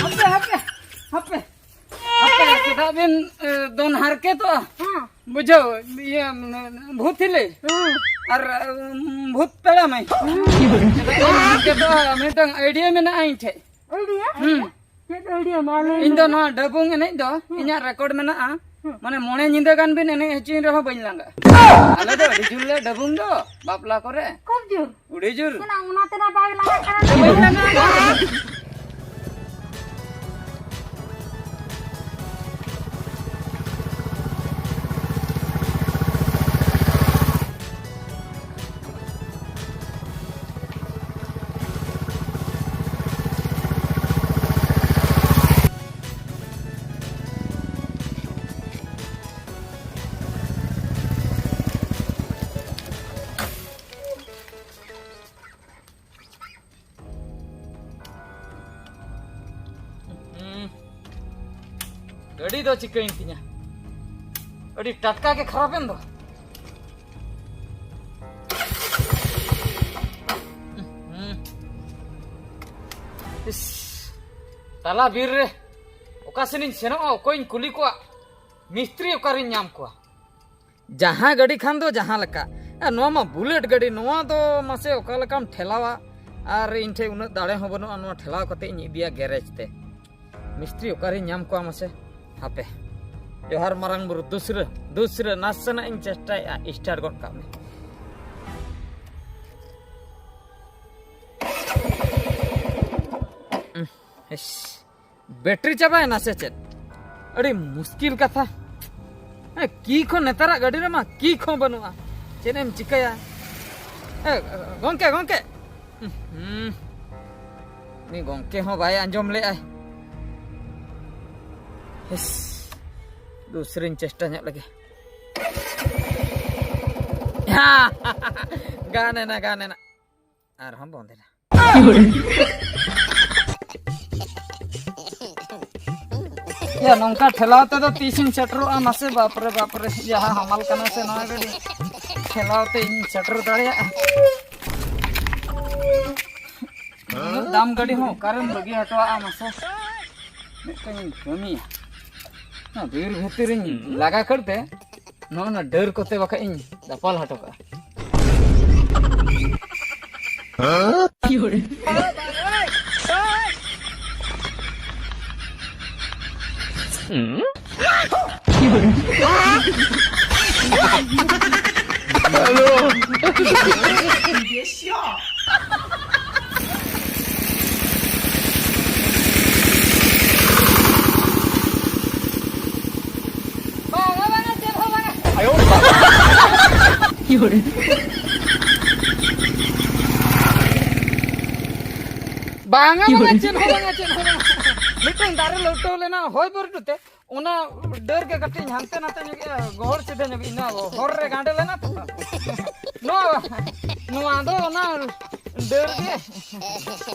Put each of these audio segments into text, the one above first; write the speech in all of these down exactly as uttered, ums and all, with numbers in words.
ᱦᱟᱯᱮ, ᱦᱟᱯᱮ, ᱦᱟᱯᱮ᱾ ᱟᱯᱮ ᱪᱮᱫᱟᱜ ᱵᱤᱱ, ᱮ, ᱫᱚᱱ ᱦᱟᱨᱠᱮᱛᱚᱜᱼᱟ? ᱦᱮᱸ᱾ ᱵᱩᱡᱷᱟᱹᱣ, ᱤᱭᱟᱹ, ᱢᱟᱱᱮ, ᱵᱷᱩᱛ ᱦᱤᱞᱤ ᱦᱮᱸ᱾ ᱟᱨ, ᱩᱢ, ᱵᱷᱩᱛ ᱯᱮᱲᱟ ᱢᱟᱹᱭ᱾ ᱦᱮᱸ᱾ ᱪᱮᱫᱟᱜ ᱵᱤᱱ ᱦᱟᱨᱠᱮᱛᱚᱜᱼᱟ? ᱢᱤᱫᱴᱟᱝ idea ᱢᱮᱱᱟᱜᱼᱟ ᱤᱧ ᱴᱷᱮᱡ᱾ Idea? ᱦᱩᱸ᱾ ᱪᱮᱫ idea? ᱢᱟ ᱞᱟᱹᱭ ᱤᱧ ᱫᱚ ᱢᱮ᱾ ᱱᱚᱣᱟ ᱰᱟᱹᱵᱩᱝ ᱮᱱᱮᱡ ᱫᱚ ᱦᱮᱸ᱾ ᱤᱧᱟᱜ record ᱢᱮᱱᱟᱜᱼᱟ᱾ ᱦᱮᱸ᱾ ᱢᱟᱱᱮ, ᱢᱚᱬᱮ ᱧᱤᱫᱟᱹ ᱜᱟᱱ ᱵᱤᱱ ᱮᱱᱮᱡ ᱦᱚᱪᱚᱧ ᱨᱮᱦᱚᱸ ᱵᱟᱹᱧ ᱞᱟᱸᱜᱟᱜᱼᱟ᱾ ᱟᱞᱮ ᱫᱚ ᱟᱹᱰᱤ ᱡᱳᱨ ᱞᱮ ᱰᱟᱹᱵᱩᱝ ᱫᱚ, ᱵᱟᱯᱞᱟ ᱠᱚᱨᱮ᱾ ᱠᱷᱩᱵ ᱡᱳᱨ᱾ ᱟᱹᱰᱤ ᱡᱳᱨ᱾ ᱥᱮᱱᱟ, ᱚᱱᱟ ᱛᱮᱱᱟᱜ ᱵᱟᱭ ᱞᱟᱜᱟᱜ ᱠᱟᱱᱟ᱾ ᱵᱟᱹᱧ ᱞᱟᱜᱟᱜ ᱠᱟᱱᱟ᱾ ᱦᱩᱸ᱾ ᱜᱟᱹᱰᱤ ᱫᱚ ᱪᱤᱠᱟᱹᱭᱮᱱ ᱛᱤᱧᱟ? ᱟᱹᱰᱤ ᱴᱟᱴᱠᱟ ᱜᱮ ᱠᱷᱟᱨᱟᱯ ᱮᱱ ᱫᱚ᱾ ᱦᱩᱸ᱾ ᱤᱥ, ᱛᱟᱞᱟ ᱵᱤᱨ ᱨᱮ ᱚᱠᱟ ᱥᱮᱱᱤᱧ ᱥᱮᱱᱚᱜᱼᱟ, ᱚᱠᱚᱭᱤᱧ ᱠᱩᱞᱤ ᱠᱚᱣᱟ, ᱢᱤᱥᱛᱨᱤ ᱚᱠᱟᱨᱤᱧ ᱧᱟᱢ ᱠᱚᱣᱟ? ᱡᱟᱦᱟᱸ ᱜᱟᱹᱰᱤ ᱠᱷᱟᱱ ᱫᱚ ᱡᱟᱦᱟᱸ ᱞᱮᱠᱟ᱾ ᱟᱨ ᱱᱚᱣᱟ ᱢᱟ ᱵᱩᱞᱮᱴ ᱜᱟᱹᱰᱤ, ᱱᱚᱣᱟ ᱫᱚ ᱢᱟᱥᱮ ᱚᱠᱟ ᱞᱮᱠᱟᱢ ᱴᱷᱮᱞᱟᱣᱟ? ᱟᱨ ᱤᱧ ᱴᱷᱮᱡ ᱩᱱᱟᱹᱜ ᱫᱟᱲᱮ ᱦᱚᱸ ᱵᱟᱹᱱᱩᱜᱼᱟ ᱱᱚᱣᱟ ᱴᱷᱮᱞᱟᱣ ᱠᱟᱛᱮ ᱤᱧ ᱤᱫᱤᱭᱟ ᱜᱮᱨᱮᱡᱽ ᱛᱮ᱾ ᱢᱤᱥᱛᱨᱤ ᱚᱠᱟᱨᱤᱧ ᱧᱟᱢ ᱠᱚᱣᱟ ᱢᱟᱥᱮ? ᱦᱟᱯᱮ᱾ ᱡᱚᱦᱟᱨ ᱢᱟᱨᱟᱝ ᱵᱩᱨᱩ, ᱫᱩᱥᱨᱟᱹ, ᱫᱩᱥᱨᱟᱹ ᱱᱟᱥᱮᱱᱟᱜ ᱤᱧ ᱪᱮᱥᱴᱟᱭᱮᱫᱼᱟ, start ᱜᱚᱫ ᱠᱟᱜ ᱢᱮ᱾ ᱩᱸᱦ, ᱤᱥ᱾ ᱵᱮᱴᱨᱤ ᱪᱟᱵᱟᱭᱮᱱᱟ ᱥᱮ ᱪᱮᱫ? ᱟᱹᱰᱤ ᱢᱩᱥᱠᱤᱞ ᱠᱟᱛᱷᱟ᱾ ᱦᱮᱸ, ᱠᱤ ᱠᱚ ᱱᱮᱛᱟᱨᱟᱜ ᱜᱟᱹᱰᱤ ᱨᱮᱢᱟ ᱠᱤ ᱠᱚ ᱵᱟᱹᱱᱩᱜᱼᱟ᱾ ᱪᱮᱫ ᱮᱢ ᱪᱤᱠᱟᱹᱭᱟ? ᱮ, ᱜᱚᱝᱠᱮ, ᱜᱚᱝᱠᱮ᱾ ᱦᱩᱸ, ᱩᱱᱤ ᱜᱚᱝᱠᱮ ᱦᱚᱸ ᱵᱟᱭ ᱟᱸᱡᱚᱢ ᱞᱮᱫᱼᱟᱭ᱾ ᱦᱤᱥ, ᱫᱩᱥᱨᱟᱧ ᱪᱮᱥᱴᱟ ᱧᱚᱜ ᱞᱮᱜᱮ᱾ ᱜᱟᱱ ᱮᱱᱟ, ᱜᱟᱱ ᱮᱱᱟ᱾ ᱟᱨᱦᱚᱸ ᱵᱚᱱᱫ ᱮᱱᱟ᱾ ᱭᱟ, ᱱᱚᱝᱠᱟ ᱴᱷᱮᱞᱟᱣ ᱛᱮᱫᱚ ᱛᱤᱥᱤᱧ ᱥᱮᱴᱮᱨᱚᱜᱼᱟ? ᱢᱟᱥᱮ, ᱵᱟᱯᱨᱮ, ᱵᱟᱯᱨᱮ, ᱡᱟᱦᱟᱸ ᱦᱟᱢᱟᱞ ᱠᱟᱱᱟ ᱥᱮ ᱱᱚᱣᱟ ᱜᱟᱹᱰᱤ, ᱴᱷᱮᱞᱟᱣ ᱛᱮ ᱤᱧ ᱥᱮᱴᱮᱨ ᱫᱟᱲᱮᱭᱟᱜᱼᱟ? ᱩᱱᱟᱹᱜ ᱫᱟᱢ ᱜᱟᱹᱰᱤ ᱦᱚᱸ ᱚᱠᱟᱨᱮᱢ ᱵᱟᱹᱜᱤ ᱦᱚᱴᱚᱣᱟᱜᱼᱟ ᱢᱟᱥᱮ? ᱢᱤᱫᱴᱟᱝ ᱤᱧ ᱠᱟᱹᱢᱤᱭᱟ, ᱱᱚᱣᱟ ᱵᱤᱨ ᱵᱷᱤᱛᱤᱨ ᱨᱤᱧ ᱞᱟᱜᱟ ᱠᱷᱟᱹᱲ ᱛᱮ, ᱱᱚᱜᱼᱚ ᱱᱟ ᱰᱟᱹᱨ ᱠᱚᱛᱮ ᱵᱟᱠᱷᱟᱡ ᱤᱧ ᱫᱟᱯᱟᱞ ᱦᱚᱴᱚ ᱠᱟᱜᱼᱟ᱾ ᱵᱟᱝᱟ, ᱵᱟᱝᱟ, ᱪᱮᱫ ᱦᱚᱸ ᱵᱟᱝᱟ᱾ ᱵᱟᱝᱟ, ᱵᱟᱝᱟ, ᱪᱮᱫ ᱦᱚᱸ ᱵᱟᱝᱟ, ᱪᱮᱫ ᱦᱚᱸ ᱵᱟᱝᱟ᱾ ᱢᱤᱫᱴᱟᱝ ᱫᱟᱨᱮ ᱞᱟᱹᱣᱴᱟᱹᱣ ᱞᱮᱱᱟ ᱦᱚᱭ ᱵᱟᱹᱨᱰᱩ ᱛᱮ, ᱚᱱᱟ ᱰᱟᱹᱨ ᱜᱮ ᱠᱟᱹᱴᱤᱡ ᱦᱟᱱᱛᱮ ᱱᱟᱛᱮ ᱧᱚᱜ ᱮᱱᱟ, ᱜᱚᱦᱚᱲ ᱥᱤᱫᱷᱟᱹ ᱧᱚᱜ ᱮᱱᱟ, ᱦᱚᱨ ᱨᱮ ᱜᱟᱸᱰᱮ ᱞᱮᱱᱟ ᱛᱚ᱾ ᱱᱚᱣᱟ, ᱱᱚᱣᱟ ᱫᱚ ᱚᱱᱟ ᱰᱟᱹᱨ ᱜᱮ᱾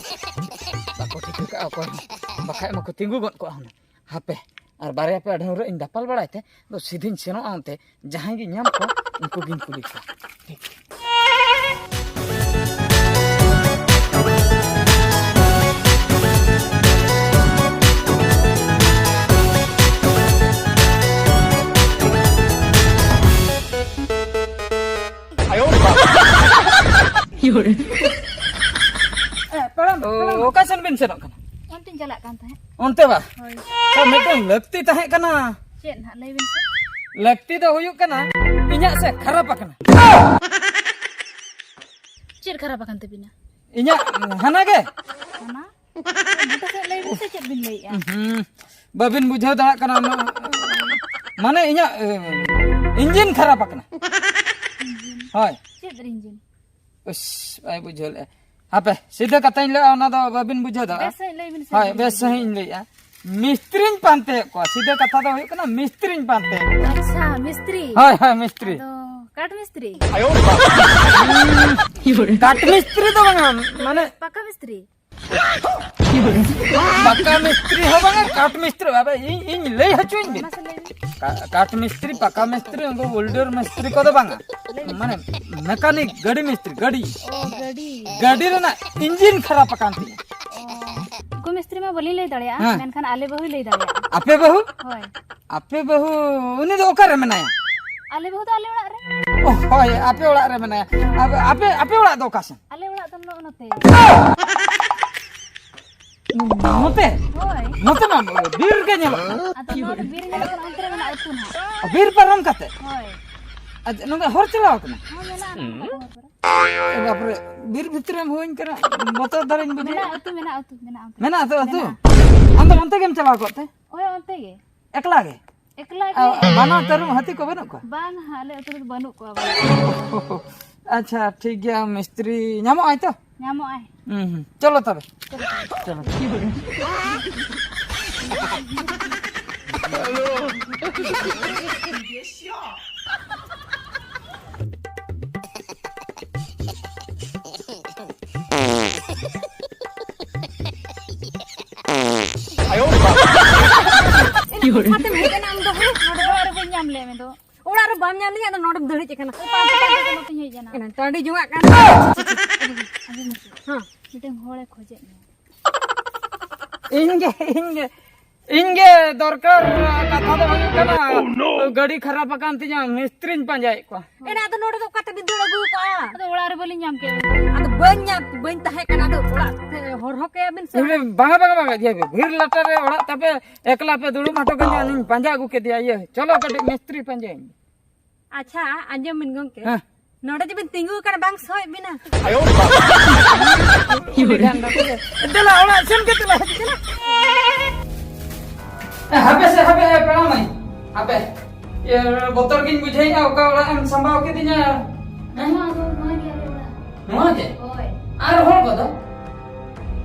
ᱵᱟᱠᱚ ᱴᱷᱤᱠᱟᱹ ᱠᱟᱜᱼᱟ ᱚᱠᱚᱭ ᱦᱚᱸ, ᱵᱟᱠᱷᱟᱡ ᱢᱟᱠᱚ ᱛᱤᱸᱜᱩ ᱜᱚᱫ ᱠᱚᱜᱼᱟ ᱦᱩᱱᱟᱹᱝ᱾ ᱦᱟᱯᱮ, ᱟᱨ ᱵᱟᱨᱭᱟ ᱯᱮᱭᱟ ᱰᱷᱟᱹᱣᱨᱟᱹᱜ ᱤᱧ ᱫᱟᱯᱟᱞ ᱵᱟᱲᱟᱭ ᱛᱮ, ᱟᱫᱚ ᱥᱤᱫᱷᱟᱹᱧ ᱥᱮᱱᱚᱜᱼᱟ ᱚᱱᱛᱮ, ᱡᱟᱦᱟᱸᱭ ᱜᱤᱧ ᱧᱟᱢ ᱠᱚᱣᱟ, ᱩᱱᱠᱩ ᱜᱤᱧ ᱠᱩᱞᱤ ᱠᱚᱣᱟ᱾ ᱴᱷᱤᱠ᱾ ᱮ, ᱯᱮᱲᱟ, ᱚ, ᱯᱮᱲᱟ᱾ ᱚᱠᱟ ᱥᱮᱱ ᱵᱤᱱ ᱥᱮᱱᱚᱜ ᱠᱟᱱᱟ? ᱚᱱᱛᱮᱧ ᱪᱟᱞᱟᱜ ᱠᱟᱱ ᱛᱟᱦᱮᱸᱫ᱾ ᱚᱱᱛᱮ ᱵᱟ? ᱦᱳᱭ᱾ ᱛᱚ, ᱢᱤᱫᱴᱟᱝ ᱞᱟᱹᱠᱛᱤ ᱛᱟᱦᱮᱸ ᱠᱟᱱᱟ᱾ ᱪᱮᱫ ᱱᱟᱦᱟᱜ? ᱞᱟᱹᱭ ᱵᱤᱱ ᱥᱮ᱾ ᱞᱟᱹᱠᱛᱤ ᱫᱚ ᱦᱩᱭᱩᱜ ᱠᱟᱱᱟ, ᱤᱧᱟᱹᱜ ᱥᱮ ᱠᱷᱟᱨᱟᱯ ᱟᱠᱟᱱᱟ᱾ ᱪᱮᱫ ᱠᱷᱟᱨᱟᱯ ᱟᱠᱟᱱ ᱛᱟᱹᱵᱤᱱᱟ? ᱤᱧᱟᱹᱜ ᱦᱟᱱᱟ ᱜᱮ᱾ ᱦᱟᱱᱟ? ᱵᱩᱴᱟᱹ ᱥᱮᱫ ᱞᱟᱹᱭ ᱵᱤᱱ ᱥᱮ, ᱪᱮᱫ ᱵᱤᱱ ᱞᱟᱹᱭᱮᱜᱼᱟ? ᱦᱩᱸ, ᱵᱟᱹᱵᱤᱱ ᱵᱩᱡᱷᱟᱹᱣ ᱫᱟᱲᱮᱭᱟᱜ ᱠᱟᱱᱟ, ᱢᱟ-, ᱢᱟᱱᱮ ᱤᱧᱟᱹᱜ, ᱮ, ᱤᱧᱡᱤᱱ ᱠᱷᱟᱨᱟᱯ ᱟᱠᱟᱱᱟ᱾ ᱤᱧᱡᱤᱱ? ᱦᱳᱭ᱾ ᱪᱮᱫ ᱨᱮ ᱤᱧᱡᱤᱱ? ᱩᱥ, ᱵᱟᱭ ᱵᱩᱡᱷᱟᱹᱣ ᱞᱮᱜᱼᱟ᱾ ᱦᱟᱯᱮ, ᱥᱤᱫᱷᱟᱹ ᱠᱟᱛᱷᱟᱧ ᱞᱟᱹᱭᱟ, ᱚᱱᱟ ᱫᱚ ᱵᱟᱹᱵᱤᱱ ᱵᱩᱡᱷᱟᱹᱣ ᱫᱟᱲᱮᱭᱟᱜᱼᱟ᱾ ᱵᱮᱥ ᱥᱟᱺᱦᱤᱡ ᱞᱟᱹᱭ ᱵᱤᱱ ᱥᱮ᱾ ᱦᱳᱭ, ᱵᱮᱥ ᱥᱟᱺᱦᱤᱡ ᱤᱧ ᱞᱟᱹᱭᱮᱜᱼᱟ᱾ ᱢᱤᱥᱛᱨᱤᱧ ᱯᱟᱱᱛᱮᱭᱮᱫ ᱠᱚᱣᱟ᱾ ᱥᱤᱫᱷᱟᱹ ᱠᱟᱛᱷᱟ ᱫᱚ ᱦᱩᱭᱩᱜ ᱠᱟᱱᱟ, ᱢᱤᱥᱛᱨᱤᱧ ᱯᱟᱱᱛᱮᱭᱮᱫ ᱠᱚᱣᱟ᱾ ᱟᱪᱪᱷᱟ, ᱢᱤᱥᱛᱨᱤ᱾ ᱦᱳᱭ, ᱦᱳᱭ, ᱢᱤᱥᱛᱨᱤ᱾ ᱟᱫᱚ ᱠᱟᱴ ᱢᱤᱥᱛᱨᱤ᱾ ᱠᱟᱴ ᱢᱤᱥᱛᱨᱤ ᱫᱚ ᱵᱟᱝᱟ, ᱢᱟᱱᱮ ᱯᱟᱠᱟ ᱢᱤᱥᱛᱨᱤ᱾ ᱯᱟᱠᱟ ᱢᱤᱥᱛᱨᱤ ᱦᱚᱸ ᱵᱟᱝᱟ, ᱠᱟᱴ ᱢᱤᱥᱛᱨᱤ᱾ ᱟᱵᱮ ᱤᱧ, ᱤᱧ ᱞᱟᱹᱭ ᱦᱚᱪᱚᱧ ᱵᱤᱱ᱾ ᱢᱟᱥᱮ ᱞᱟᱹᱭ ᱢᱮ᱾ ᱠᱟ-, ᱠᱟᱴ ᱢᱤᱥᱛᱨᱤ, ᱯᱟᱠᱟ ᱢᱤᱥᱛᱨᱤ, ᱩᱱᱠᱩ ᱣᱮᱞᱰᱟᱨ ᱢᱤᱥᱛᱨᱤ ᱠᱚᱫᱚ ᱵᱟᱝᱟ᱾ ᱞᱟᱹᱭ ᱢᱮ᱾ ᱢᱟᱱᱮ ᱢᱮᱠᱟᱱᱤᱠ, ᱜᱟᱹᱰᱤ ᱢᱤᱥᱛᱨᱤ, ᱜᱟᱹᱰᱤ᱾ ᱚ, ᱜᱟᱹᱰᱤ᱾ ᱜᱟᱹᱰᱤ ᱨᱮᱱᱟᱜ ᱤᱧᱡᱤᱱ ᱠᱷᱟᱨᱟᱯ ᱟᱠᱟᱱ ᱛᱤᱧᱟ᱾ ᱚ, ᱩᱱᱠᱩ ᱢᱤᱥᱛᱨᱤ ᱢᱟ ᱵᱟᱹᱞᱤᱧ ᱞᱟᱹᱭ ᱫᱟᱲᱮᱭᱟᱜᱼᱟ, ᱦᱮᱸ᱾ ᱢᱮᱱᱠᱷᱟᱱ ᱟᱞᱮ ᱵᱟᱹᱦᱩᱭ ᱞᱟᱹᱭ ᱫᱟᱲᱮᱭᱟᱜᱼᱟ᱾ ᱟᱯᱮ ᱵᱟᱹᱦᱩ? ᱦᱳᱭ᱾ ᱟᱯᱮ ᱵᱟᱹᱦᱩ ᱩᱱᱤ ᱫᱚ ᱚᱠᱟᱨᱮ ᱢᱮᱱᱟᱭᱟ? ᱟᱞᱮ ᱵᱟᱹᱦᱩ ᱫᱚ ᱟᱞᱮ ᱚᱲᱟᱜ ᱨᱮ᱾ ᱚ, ᱦᱳᱭ, ᱟᱯᱮ ᱚᱲᱟᱜ ᱨᱮ ᱢᱮᱱᱟᱭᱟ᱾ ᱟᱯᱮ, ᱟᱯᱮ, ᱟᱯᱮ ᱚᱲᱟᱜ ᱫᱚ ᱚᱠᱟ ᱥᱮᱱ? ᱟᱞᱮ ᱚᱲᱟᱜ ᱫᱚ ᱱᱚᱜᱼᱚ ᱱᱚᱛᱮ᱾ ᱱᱚᱛᱮ? ᱦᱳᱭ᱾ ᱱᱚᱛᱮ ᱢᱟ ᱵᱤᱨ ᱜᱮ ᱧᱮᱞᱚᱜ ᱠᱟᱱᱟ᱾ ᱟᱫᱚ ᱱᱚᱣᱟ ᱫᱚ ᱵᱤᱨ ᱧᱮᱞᱚᱜ ᱠᱟᱱᱟ, ᱚᱱᱛᱮ ᱨᱮ ᱢᱮᱱᱟᱜᱼᱟ ᱟᱹᱛᱩ ᱱᱟᱦᱟᱜ᱾ ᱵᱤᱨ ᱯᱟᱨᱚᱢ ᱠᱟᱛᱮ? ᱦᱳᱭ᱾ ᱟᱪᱪᱷᱟ, ᱱᱚᱝᱠᱟ ᱦᱚᱨ ᱪᱟᱞᱟᱣ ᱠᱟᱱᱟ? ᱦᱚᱸ, ᱢᱮᱱᱟᱜᱼᱟ ᱱᱟᱦᱟᱜ᱾ ᱮ ᱵᱟᱯᱨᱮ, ᱵᱤᱨ ᱵᱷᱤᱛᱨᱤ ᱨᱮᱢ ᱦᱩᱭ ᱠᱟᱱᱟ, ᱵᱚᱛᱚᱨ ᱫᱷᱟᱨᱟᱧ ᱵᱩᱡᱷᱟᱹᱣ᱾ ᱢᱮᱱᱟᱜᱼᱟ ᱟᱹᱛᱩ, ᱢᱮᱱᱟᱜᱼᱟ ᱟᱹᱛᱩ, ᱢᱮᱱᱟᱜᱼᱟ ᱚᱱᱛᱮ᱾ ᱢᱮᱱᱟᱜᱼᱟ ᱟᱹᱛᱩ, ᱟᱹᱛᱩ? ᱢᱮᱱᱟᱜᱼᱟ᱾ ᱟᱢ ᱫᱚ ᱚᱱᱛᱮ ᱜᱮᱢ ᱪᱟᱞᱟᱣ ᱠᱚᱜ ᱛᱮ? ᱦᱳᱭ, ᱚᱱᱛᱮ ᱜᱮ᱾ ᱮᱠᱞᱟ ᱜᱮ? ᱟ, ᱵᱟᱱᱟ, ᱛᱟᱹᱨᱩᱵ, ᱦᱟᱹᱛᱤ ᱠᱚ ᱵᱟᱹᱱᱩᱜ ᱠᱚᱣᱟ? ᱵᱟᱝ ᱦᱟᱸᱜ, ᱟᱞᱮ ᱟᱹᱛᱩ ᱨᱮᱫᱚ ᱵᱟᱹᱱᱩᱜ ᱠᱚᱣᱟ, ᱵᱟᱝ᱾ ᱟᱪᱪᱷᱟ, ᱴᱷᱤᱠ ᱜᱮᱭᱟ, ᱢᱤᱥᱛᱨᱤ ᱧᱟᱢᱚᱜ ᱟᱭ ᱛᱚ? ᱧᱟᱢᱚᱜ ᱟᱭ᱾ ᱦᱩᱸ, ᱦᱩᱸ, ᱪᱚᱞᱚ ᱛᱚᱵᱮ᱾ ᱪᱚᱞᱚ᱾ ᱮᱱᱟᱝ ᱚᱠᱟᱛᱮᱢ ᱦᱮᱡ ᱮᱱᱟ ᱟᱢ ᱫᱚ? ᱦᱮᱸ? ᱱᱚᱰᱮ ᱚᱲᱟᱜ ᱨᱮ ᱵᱟᱹᱧ ᱧᱟᱢ ᱞᱮᱫ ᱢᱮ ᱫᱚ᱾ ᱚᱲᱟᱜ ᱨᱮ ᱵᱟᱢ ᱧᱟᱢ ᱞᱤᱧᱟ, ᱟᱫᱚ ᱱᱚᱰᱮᱢ ᱫᱟᱹᱲ ᱦᱮᱡ ᱟᱠᱟᱱᱟ᱾ ᱯᱟᱱᱛᱮ ᱯᱟᱱᱛᱮ ᱛᱮ ᱱᱚᱛᱮᱧ ᱦᱮᱡ ᱮᱱᱟ᱾ ᱮᱱᱟᱝ ᱴᱟᱺᱰᱤ ᱡᱚᱝᱟᱜ ᱠᱟᱱ᱾ ᱟᱸᱡᱚᱢ ᱢᱮᱥᱮ᱾ ᱦᱮᱸ᱾ ᱢᱤᱫᱴᱟᱝ ᱦᱚᱲᱮ ᱠᱷᱚᱡᱮᱫ ᱢᱮᱭᱟ᱾ ᱤᱧ ᱜᱮ, ᱤᱧ ᱜᱮ, ᱤᱧ ᱜᱮ ᱫᱚᱨᱠᱟᱨ᱾ ᱠᱟᱛᱷᱟ ᱫᱚ ᱦᱩᱭᱩᱜ ᱠᱟᱱᱟ, ᱜᱟᱹᱰᱤ ᱠᱷᱟᱨᱟᱯ ᱟᱠᱟᱱ ᱛᱤᱧᱟ, ᱢᱤᱥᱛᱨᱤᱧ ᱯᱟᱸᱡᱟᱭᱮᱫ ᱠᱚᱣᱟ᱾ ᱮᱱᱟ ᱟᱫᱚ ᱱᱚᱰᱮ ᱫᱚ ᱚᱠᱟᱛᱮ ᱵᱤᱱ ᱫᱟᱹᱲ ᱟᱹᱜᱩ ᱠᱟᱜᱼᱟ? ᱟᱫᱚ ᱚᱲᱟᱜ ᱨᱮ ᱵᱟᱹᱞᱤᱧ ᱧᱟᱢ ᱠᱮᱫ ᱵᱤᱱᱟ᱾ ᱟᱫᱚ ᱵᱟᱹᱧ ᱧᱟᱢ, ᱵᱟᱹᱧ ᱛᱟᱦᱮᱸ ᱠᱟᱱᱟ, ᱟᱫᱚ ᱚᱲᱟᱜ ᱛᱮ ᱦᱚᱨᱦᱚ ᱠᱟᱭᱟ ᱵᱤᱱ ᱥᱮ? ᱵᱟᱝᱟ, ᱵᱟᱝᱟ, ᱵᱟᱝᱟ, ᱤᱭᱟᱹ, ᱵᱷᱤᱲ ᱞᱟᱴᱟ ᱨᱮ ᱚᱲᱟᱜ ᱛᱟᱯᱮ, ᱮᱠᱞᱟ ᱯᱮ ᱫᱩᱲᱩᱵ ᱦᱚᱴᱚ ᱠᱟᱹᱧᱟ, ᱤᱧ ᱯᱟᱸᱡᱟ ᱟᱹᱜᱩ ᱠᱮᱫᱮᱭᱟ᱾ ᱤᱭᱟᱹ, ᱪᱚᱞᱚ ᱠᱟᱹᱴᱤᱡ ᱢᱤᱥᱛᱨᱤ ᱯᱟᱸᱡᱟᱭᱟᱹᱧ᱾ ᱟᱪᱪᱷᱟ, ᱟᱸᱡᱚᱢ ᱵᱤᱱ ᱜᱚᱝᱠᱮ᱾ ᱦᱮᱸ᱾ ᱱᱚᱰᱮ ᱡᱮᱵᱤᱱ ᱛᱤᱸᱜᱩ ᱟᱠᱟᱱᱟ, ᱵᱟᱝ ᱥᱚᱭᱮᱫ ᱵᱤᱱᱟ? ᱫᱮᱞᱟ, ᱚᱲᱟᱜ ᱥᱮᱱ ᱠᱟᱛᱮ ᱞᱟᱦᱟ ᱦᱤᱡᱩᱜ ᱠᱟᱱᱟ᱾ ᱮ, ᱦᱟᱯᱮ ᱥᱮ, ᱦᱟᱯᱮ, ᱦᱟᱯᱮ, ᱯᱮᱲᱟ ᱢᱟᱹᱭ, ᱦᱟᱯᱮ᱾ ᱤᱭᱟᱹ, ᱵᱚᱛᱚᱨ ᱜᱤᱧ ᱵᱩᱡᱷᱟᱹᱣᱮᱫᱼᱟ, ᱚᱠᱟ ᱚᱲᱟᱜ ᱮᱢ ᱥᱟᱢᱵᱟᱣ ᱠᱤᱫᱤᱧᱟ᱾ ᱦᱮᱸ? ᱱᱚᱣᱟ ᱫᱚ, ᱱᱚᱣᱟ ᱜᱮ ᱟᱞᱮ ᱚᱲᱟᱜ᱾ ᱱᱚᱣᱟ ᱜᱮ? ᱦᱳᱭ᱾ ᱟᱨ ᱦᱚᱲ ᱠᱚᱫᱚ?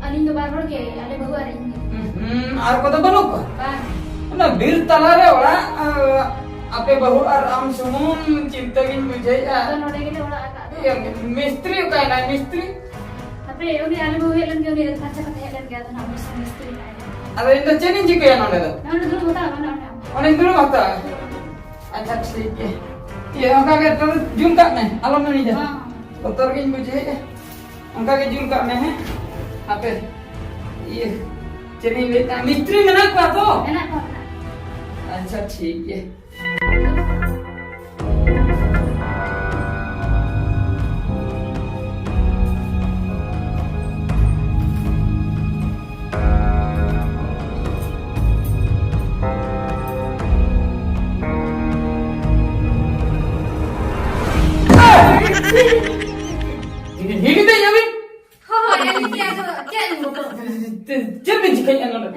ᱟᱹᱞᱤᱧ ᱫᱚ ᱵᱟᱨ ᱦᱚᱲ ᱜᱮ, ᱟᱞᱮ ᱵᱟᱹᱦᱩ ᱟᱨ ᱤᱧ ᱜᱮ᱾ ᱦᱩᱸ, ᱟᱨ ᱠᱚᱫᱚ ᱵᱟᱹᱱᱩᱜ ᱠᱚᱣᱟ? ᱵᱟᱝ᱾ ᱚᱱᱟ ᱵᱤᱨ ᱛᱟᱞᱟᱨᱮ ᱚᱲᱟᱜ, ᱟᱸ, ᱟᱯᱮ ᱵᱟᱹᱦᱩ ᱟᱨ ᱟᱢ ᱥᱩᱢᱩᱝ ᱪᱤᱱᱛᱟᱹ ᱜᱤᱧ ᱵᱩᱡᱷᱟᱹᱣᱮᱫᱼᱟ᱾ ᱟᱫᱚ ᱱᱚᱰᱮ ᱜᱮᱞᱮ ᱚᱲᱟᱜ ᱟᱠᱟᱫ ᱫᱚ᱾ ᱤᱭᱟᱹ, ᱢᱤᱥᱛᱨᱤ ᱚᱠᱟᱭᱮᱱᱟᱭ ᱢᱤᱥᱛᱨᱤ? ᱦᱟᱯᱮ, ᱩᱱᱤ ᱟᱞᱮ ᱵᱟᱹᱦᱩ ᱦᱮᱡ ᱞᱮᱱ ᱜᱮ, ᱩᱱᱤ ᱟᱹᱨᱩ ᱯᱷᱟᱨᱪᱟ ᱠᱟᱛᱮ ᱦᱮᱡ ᱞᱮᱱ ᱜᱮ, ᱟᱫᱚ ᱱᱟᱜ ᱢᱤᱥ-, ᱢᱤᱥᱛᱨᱤ ᱠᱟᱭ᱾ ᱟᱫᱚ ᱤᱧ ᱫᱚ ᱪᱮᱫ ᱤᱧ ᱪᱤᱠᱟᱹᱭᱟ ᱱᱚᱰᱮ ᱫᱚ? ᱱᱚᱰᱮ ᱫᱩᱲᱩᱵ ᱦᱟᱛᱟᱲ ᱢᱮ, ᱱᱚᱰᱮ᱾ ᱚᱸᱰᱮᱧ ᱫᱩᱲᱩᱵ ᱦᱟᱛᱟᱲᱟ? ᱟᱪᱪᱷᱟ, ᱴᱷᱤᱠ ᱜᱮᱭᱟ᱾ ᱤᱭᱟᱹ, ᱚᱱᱠᱟ ᱜᱮ ᱛᱚᱵᱮ ᱡᱩᱞ ᱠᱟᱜ ᱢᱮ, ᱟᱞᱚᱢ ᱤᱲᱤᱡᱟ᱾ ᱦᱚᱸ᱾ ᱵᱚᱛᱚᱨ ᱜᱤᱧ ᱵᱩᱡᱷᱟᱹᱣᱮᱫᱼᱟ᱾ ᱚᱱᱠᱟ ᱜᱮ ᱡᱩᱞ ᱠᱟᱜ ᱢᱮ, ᱦᱮᱸ? ᱦᱟᱯᱮ, ᱤᱭᱟᱹ, ᱪᱮᱫ ᱤᱧ ᱞᱟᱹᱭᱮᱫ ᱛᱟᱦᱮᱸ, ᱢᱤᱥᱛᱨᱤ ᱢᱮᱱᱟᱜ ᱠᱚᱣᱟ ᱛᱚ? ᱢᱮᱱᱟᱜ ᱠᱚᱣᱟ, ᱢᱮᱱᱟᱜ ᱠᱚᱣᱟ᱾ ᱟᱪᱪᱷᱟ, ᱴᱷᱤᱠ ᱜᱮᱭᱟ᱾ ᱦᱤᱲᱤᱧ ᱫᱟᱹᱧ ᱟᱹᱵᱤᱱ? ᱦᱳᱭ, ᱟᱹᱞᱤᱧ ᱜᱮ ᱟᱫᱚ ᱪᱮᱫ ᱞᱤᱧ ᱵᱚᱛᱚᱨᱚᱜ ᱠᱟᱱᱟ? ᱪᱮᱫ ᱵᱤᱱ ᱪᱤᱠᱟᱹᱭᱮᱫᱼᱟ ᱱᱚᱰᱮ?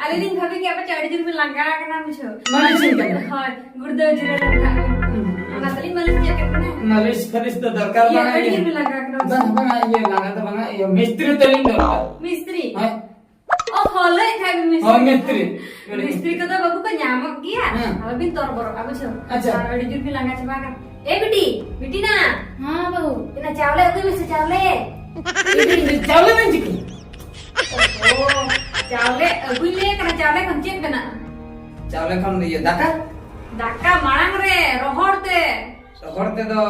ᱟᱹᱞᱤᱧ ᱞᱤᱧ ᱵᱷᱟᱵᱤ ᱠᱮᱫᱼᱟ ᱯᱟᱪᱮ ᱟᱹᱰᱤ ᱡᱳᱨ ᱵᱤᱱ ᱞᱟᱸᱜᱟ ᱟᱠᱟᱱᱟ ᱵᱩᱡᱷᱟᱹᱣ᱾ ᱢᱟᱹᱞᱤᱥ ᱤᱧ ᱠᱟᱱᱟ᱾ ᱦᱳᱭ, ᱜᱩᱲᱫᱟᱹᱣ ᱡᱤᱨᱟᱹᱣ ᱞᱮᱱ ᱠᱷᱟᱱ ᱵᱤᱱ᱾ ᱦᱩᱸ᱾ ᱚᱱᱟ ᱛᱮᱞᱤᱧ ᱢᱟᱹᱞᱤᱥ ᱧᱚᱜ ᱠᱮᱫ ᱵᱤᱱᱟ᱾ ᱢᱟᱹᱞᱤᱥ ᱯᱷᱟᱹᱞᱤᱥ ᱫᱚ ᱫᱚᱨᱠᱟᱨ ᱤᱭᱟᱹ, ᱵᱟᱝᱟ, ᱟᱹᱰᱤ ᱤᱭᱟᱹ᱾ ᱡᱳᱨ ᱵᱤᱱ ᱞᱟᱸᱜᱟ ᱟᱠᱟᱱᱟ ᱵᱩᱡᱷᱟᱹᱣ᱾ ᱵᱟᱝ, ᱵᱟᱝᱟ, ᱤᱭᱟᱹ, ᱞᱟᱸᱜᱟ ᱫᱚ ᱵᱟᱝᱟ, ᱤᱭᱟᱹ, ᱢᱤᱥᱛᱨᱤ ᱛᱟᱹᱞᱤᱧ ᱫᱚᱨᱠᱟᱨ᱾ ᱢᱤᱥᱛᱨᱤ? ᱦᱳᱭ᱾ ᱚ, ᱦᱚᱸ, ᱞᱟᱹᱭᱮᱫ ᱛᱟᱦᱮᱸᱫ ᱵᱤᱱ ᱢᱤᱥᱛᱨᱤ᱾ ᱦᱳᱭ, ᱢᱤᱥᱛᱨᱤ᱾ ᱢᱤᱥᱛᱨᱤ ᱠᱚᱫᱚ ᱵᱟᱹᱵᱩ ᱠᱚ ᱧᱟᱢᱚᱜ ᱜᱮᱭᱟ᱾ ᱦᱮᱸ᱾ ᱟᱞᱚᱵᱤᱱ ᱛᱚᱨᱵᱚᱨᱚᱜᱼᱟ, ᱵᱩᱡᱷᱟᱹᱣ᱾ ᱟᱪᱪᱷᱟ᱾ ᱟᱨ ᱟᱹᱰᱤ ᱡᱳᱨ ᱵᱤᱱ ᱞᱟᱸᱜᱟ ᱪᱟᱵᱟ ᱟᱠᱟᱱᱟ᱾ ᱮ ᱵᱤᱴᱤ, ᱵᱤᱴᱤ ᱱᱟ᱾ ᱦᱮᱸ ᱵᱟᱹᱵᱩ᱾ ᱚᱱᱟ ᱪᱟᱣᱞᱮ ᱟᱹᱜᱩᱭ ᱢᱮᱥᱮ, ᱪᱟᱣᱞᱮ᱾ ᱪᱟᱣᱞᱮ ᱵᱮᱱ ᱪᱤᱠᱟᱹᱭᱟ? ᱚ, ᱪᱟᱣᱞᱮ ᱟᱹᱜᱩᱭ ᱞᱟᱹᱭ ᱠᱟᱱᱟ, ᱪᱟᱣᱞᱮ ᱠᱷᱚᱱ ᱪᱮᱫ ᱵᱮᱱᱟᱜᱼᱟ? ᱪᱟᱣᱞᱮ ᱠᱷᱚᱱ ᱤᱭᱟᱹ ᱫᱟᱠᱟ? ᱫᱟᱠᱟ ᱢᱟᱲᱟᱝ ᱨᱮ, ᱨᱚᱦᱚᱲ ᱛᱮ᱾ ᱨᱚᱦᱚᱲ ᱛᱮᱫᱚ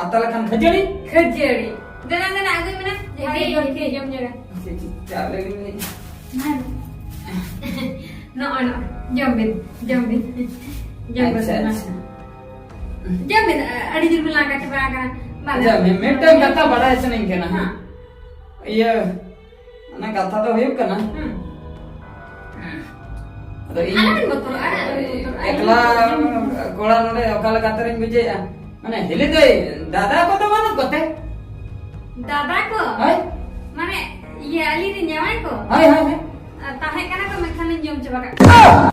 ᱟᱛᱟ ᱞᱮᱠᱷᱟᱱ ᱠᱷᱟᱹᱡᱟᱹᱲᱤ? ᱠᱷᱟᱹᱡᱟᱹᱲᱤ᱾ ᱫᱮᱱᱟ, ᱫᱮᱱᱟ, ᱟᱹᱜᱩᱭ ᱢᱮ ᱱᱟ᱾ ᱡᱟᱦᱟᱸᱭ ᱡᱚᱢ ᱠᱮ, ᱡᱚᱢ ᱧᱚᱜᱟ᱾ ᱪᱮᱫ, ᱪᱮᱫ ᱪᱟᱣᱞᱮ ᱵᱤᱱ ᱞᱟᱹᱭ? ᱱᱚᱜᱼᱚ, ᱱᱚᱜᱼᱚ, ᱡᱚᱢ ᱵᱤᱱ, ᱡᱚᱢ ᱵᱤᱱ᱾ ᱡᱚᱢ ᱟᱪᱪᱷᱟ, ᱵᱤᱱ᱾ ᱟᱪᱪᱷᱟ᱾ ᱡᱚᱢ ᱵᱤᱱ, ᱟᱹᱰᱤ ᱡᱳᱨ ᱵᱤᱱ ᱞᱟᱸᱜᱟ ᱪᱟᱵᱟ ᱟᱠᱟᱱᱟ᱾ ᱵᱟᱝ᱾ ᱟᱪᱪᱷᱟ, ᱢᱤ-, ᱢᱤᱫᱴᱟᱝ ᱠᱟᱛᱷᱟ ᱵᱟᱲᱟᱭ ᱥᱟᱱᱟᱧ ᱠᱟᱱᱟ᱾ ᱦᱮᱸ᱾ ᱤᱭᱟᱹ, ᱚᱱᱟ ᱠᱟᱛᱷᱟ ᱫᱚ ᱦᱩᱭᱩᱜ ᱠᱟᱱᱟ, ᱦᱩᱸ᱾ ᱟᱫᱚ ᱤᱧ ᱟᱞᱚᱵᱤᱱ ᱵᱚᱛᱚᱨᱚᱜᱼᱟ, ᱟᱞᱚᱵᱤᱱ ᱵᱚᱛᱚᱨᱚᱜᱼᱟ᱾ ᱮᱠᱞᱟ ᱠᱚᱲᱟ ᱱᱚᱰᱮ ᱚᱠᱟ ᱞᱮᱠᱟ ᱛᱮᱨᱤᱧ ᱵᱩᱡᱷᱟᱹᱣᱮᱫᱼᱟ? ᱢᱟᱱᱮ, ᱦᱤᱞᱤ ᱫᱟᱹᱭ, ᱫᱟᱫᱟ ᱠᱚᱫᱚ ᱵᱟᱹᱱᱩᱜ ᱠᱚᱛᱮ? ᱫᱟᱫᱟ ᱠᱚ? ᱦᱳᱭ᱾ ᱢᱟᱱᱮ, ᱤᱭᱟᱹ, ᱟᱹᱞᱤᱧ ᱨᱮᱱ ᱡᱟᱶᱟᱭ ᱠᱚ? ᱦᱳᱭ, ᱦᱳᱭ, ᱦᱳᱭ᱾ ᱟᱨ ᱛᱟᱦᱮᱸ ᱠᱟᱱᱟ ᱠᱚ, ᱢᱮᱱᱠᱷᱟᱱ ᱞᱤᱧ ᱡᱚᱢ ᱪᱟᱵᱟ ᱠᱟᱜ ᱠᱚᱣᱟ᱾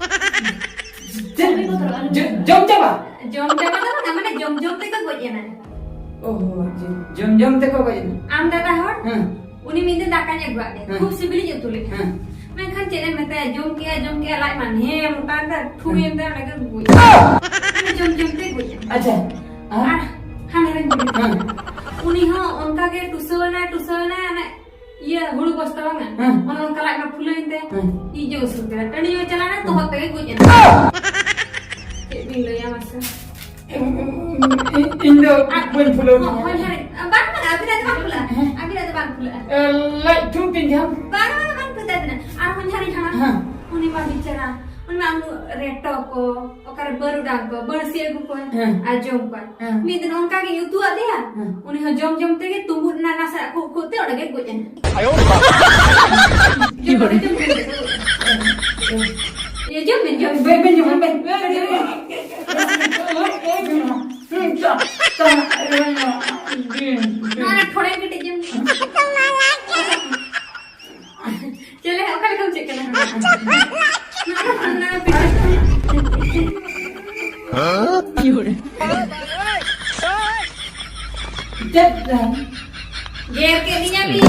ᱪᱮᱫ? ᱟᱞᱚᱵᱤᱱ ᱵᱚᱛᱚᱨᱚᱜᱼᱟ, ᱟᱞᱚᱵᱤᱱ ᱡᱚ-, ᱵᱚᱛᱚᱨᱚᱜᱼᱟ᱾ ᱡᱚᱢ ᱪᱟᱵᱟ? ᱡᱚᱢ ᱪᱟᱵᱟ ᱫᱚ ᱵᱟᱝᱟ, ᱢᱟᱱᱮ, ᱡᱚᱢ ᱡᱚᱢ ᱛᱮᱠᱚ ᱜᱚᱡ ᱮᱱᱟ᱾ ᱚ, ᱡᱚ-, ᱡᱚᱢ ᱡᱚᱢ ᱛᱮᱠᱚ ᱜᱚᱡ ᱮᱱᱟ? ᱟᱢ ᱫᱟᱫᱟ ᱦᱚᱲ? ᱦᱮᱸ᱾ ᱩᱱᱤ ᱢᱤᱫ ᱫᱤᱱ ᱫᱟᱠᱟᱧ ᱟᱹᱜᱩᱣᱟᱫ ᱫᱮᱭᱟ᱾ ᱦᱮᱸ᱾ ᱠᱷᱩᱵ ᱥᱤᱵᱤᱞᱤᱧ ᱩᱛᱩ ᱞᱮᱫᱟ᱾ ᱦᱮᱸ᱾ ᱢᱮᱱᱠᱷᱟᱱ ᱪᱮᱫ ᱮᱢ ᱢᱮᱛᱟᱭᱟ, ᱡᱚᱢ ᱠᱮᱜᱼᱟ, ᱡᱚᱢ ᱠᱮᱜᱼᱟ, ᱞᱟᱡ ᱢᱟ ᱱᱮ ᱢᱚᱴᱟ ᱮᱱ ᱛᱟᱭᱟ, ᱴᱷᱩᱭᱮᱱ ᱛᱟᱭᱟ, ᱚᱸᱰᱮ ᱜᱮ ᱜᱚᱡ᱾ ᱡᱚᱢ ᱡᱚᱢ ᱛᱮ ᱜᱚᱡ ᱮᱱᱟ᱾ ᱟᱪᱪᱷᱟ᱾ ᱟᱨ? ᱟᱨ ᱦᱟᱱᱮ ᱨᱮᱱ ᱜᱤᱫᱽᱨᱟᱹ, ᱦᱮᱸ᱾ ᱩᱱᱤ ᱦᱚᱸ ᱚᱱᱠᱟ ᱜᱮ ᱴᱩᱥᱟᱹᱣ ᱮᱱᱟᱭ, ᱴᱩᱥᱟᱹᱣ ᱮᱱᱟᱭ, ᱚᱱᱮ ᱤᱭᱟᱹ ᱦᱩᱲᱩ ᱵᱚᱥᱛᱟ ᱵᱟᱝᱟ? ᱦᱮᱸ᱾ ᱚᱱᱮ ᱚᱱᱠᱟ ᱞᱟᱡ ᱢᱟ ᱯᱷᱩᱞᱟᱹᱣᱮᱱ ᱛᱟᱭᱟ᱾ ᱦᱮᱸ᱾ ᱤᱡ ᱡᱚ ᱩᱥᱩᱞ ᱠᱮᱫᱟ, ᱴᱟᱺᱰᱤ ᱦᱚᱸ ᱪᱟᱞᱟᱣ ᱮᱱᱟ, ᱛᱚᱦᱚᱫ ᱛᱮᱜᱮ ᱜᱚᱡ ᱮᱱᱟ᱾ ᱪᱮᱫ ᱵᱤᱱ ᱞᱟᱹᱭᱟ ᱢᱟᱥᱮ? ᱤᱧ, ᱤᱧ, ᱤᱧ ᱫᱚ ᱟᱨ ᱵᱟᱹᱧ ᱯᱷᱩᱞᱟᱹᱣ ᱦᱚᱸ, ᱠᱟᱱᱟ᱾ ᱦᱚᱧᱦᱟᱨᱤᱧ, ᱵᱟᱝ, ᱵᱟᱝ, ᱟᱹᱵᱤᱱᱟᱜ ᱫᱚ ᱵᱟᱝ ᱯᱷᱩᱞᱟᱹᱜᱼᱟ᱾ ᱦᱮᱸ᱾ ᱟᱹᱵᱤᱱᱟᱜ ᱫᱚ ᱵᱟᱝ ᱯᱷᱩᱞᱟᱹᱜᱼᱟ᱾ ᱮ, ᱞᱟᱡ ᱴᱷᱩ ᱛᱤᱧ ᱡᱟᱢ᱾ ᱵᱟᱝ, ᱵᱟᱝ, ᱵᱟᱝ ᱯᱷᱩᱞᱟᱹᱜ ᱛᱟᱵᱤᱱᱟ᱾ ᱟᱨ ᱦᱚᱧᱦᱟᱨᱤᱧ ᱦᱟᱲᱟᱢ, ᱦᱮᱸ᱾ ᱩᱱᱤ ᱢᱟ ᱵᱤᱪᱟᱹᱨᱟ, ᱩᱱᱤ ᱢᱟ ᱟᱢ ᱨᱮᱴᱚ ᱠᱚ, ᱚᱠᱟᱨᱮ ᱵᱟᱹᱨᱩᱰᱟᱝ ᱠᱚ, ᱵᱟᱹᱲᱥᱤ ᱟᱹᱜᱩ ᱠᱚᱣᱟᱭ, ᱦᱮᱸ᱾ ᱟᱨ ᱡᱚᱢ ᱠᱚᱣᱟᱭ᱾ ᱦᱮᱸ᱾ ᱢᱤᱫ ᱫᱤᱱ ᱚᱱᱠᱟ ᱜᱤᱧ ᱩᱛᱩ ᱟᱫᱮᱭᱟ, ᱦᱮᱸ᱾ ᱩᱱᱤ ᱦᱚᱸ ᱡᱚᱢ ᱡᱚᱢ ᱛᱮᱜᱮ ᱛᱩᱸᱵᱩᱫ ᱮᱱᱟ ᱱᱟᱥᱮ ᱟᱠᱚ ᱠᱷᱩᱜ ᱛᱮ ᱚᱸᱰᱮ ᱜᱮ ᱜᱚᱡ ᱮᱱᱟ᱾ ᱟᱭᱳ ᱵᱟᱵᱟ᱾ ᱡᱚᱢ ᱵᱟᱲᱟ, ᱡᱚᱢ ᱵᱟᱲᱟ᱾ ᱤᱭᱟᱹ, ᱡᱚᱢ ᱵᱤᱱ, ᱡᱚᱢ ᱵᱤᱱ᱾ ᱵᱟᱹᱧ, ᱵᱟᱹᱧ ᱡᱚᱢᱟ, ᱵᱟᱹᱧ, ᱵᱟᱹᱧ, ᱵᱟᱹᱧ ᱡᱚᱢᱟ᱾ ᱱᱚᱣᱟ ᱴᱷᱚᱲᱮ ᱠᱟᱹᱴᱤᱡ ᱡᱚᱢ ᱵᱤᱱ᱾ ᱪᱮᱞᱮ, ᱚᱠᱟ ᱞᱮᱠᱟᱢ ᱪᱮᱫ ᱠᱟᱱᱟ? ᱱᱚᱣᱟ ᱯᱤᱴᱷᱟᱹ᱾ ᱪᱮᱫ ᱠᱟᱱ? ᱜᱮᱨ ᱠᱮᱫ ᱞᱤᱧᱟ ᱵᱤᱱ᱾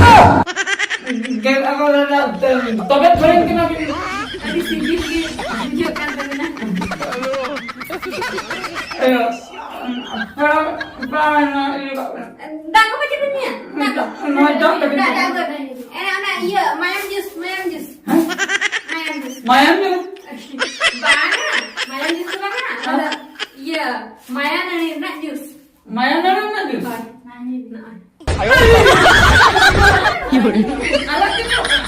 ᱜᱮᱨ ᱟᱞᱚ ᱨᱮᱱᱟᱜ ᱛᱚᱵᱮ ᱛᱷᱚᱲᱮᱢ ᱠᱟᱱᱟ ᱵᱤᱱ᱾ ᱟᱹᱰᱤ ᱥᱤᱵᱤᱞ ᱜᱮ ᱵᱩᱡᱷᱟᱹᱜ ᱠᱟᱱ ᱛᱟᱵᱤᱱᱟ᱾ ᱤᱭᱟᱹ, ᱯᱟᱲᱟᱣ, ᱯᱟᱲᱟᱣ ᱮᱱᱟ, ᱤᱭᱟᱹ, ᱫᱟᱜ ᱠᱚ ᱯᱟᱪᱮ ᱵᱤᱱ ᱧᱩᱭᱟ? ᱫᱟᱜ ᱠᱚ? ᱱᱚᱣᱟ ᱫᱟᱜ ᱛᱟᱵᱤᱱ ᱫᱟᱜ, ᱠᱟᱱᱟ᱾ ᱫᱟᱜ ᱠᱚ᱾ ᱮ, ᱚᱱᱟ ᱤᱭᱟᱹ, ᱢᱟᱭᱟᱢ ᱡᱩᱥ, ᱢᱟᱭᱟᱢ ᱡᱩᱥ᱾ ᱦᱮᱸ? ᱢᱟᱭᱟᱢ ᱡᱩᱥ? ᱢᱟᱭᱟᱢ ᱡᱩᱥ? ᱵᱟᱝᱟ, ᱢᱟᱭᱟᱢ ᱡᱩᱥ ᱫᱚ ᱵᱟᱝᱟ᱾ ᱚᱱᱟ ᱫᱚ ᱦᱮᱸ? ᱤᱭᱟᱹ, ᱢᱟᱭᱟ ᱱᱟᱹᱲᱤ ᱨᱮᱱᱟᱜ ᱡᱩᱥ᱾ ᱢᱟᱭᱟ ᱱᱟᱹᱲᱤ ᱨᱮᱱᱟᱜ ᱡᱩᱥ? ᱦᱳᱭ, ᱱᱚᱜᱼᱚᱭ᱾ ᱟᱨᱟᱜ ᱜᱮ ᱧᱮᱞᱚᱜ ᱠᱟᱱᱟ᱾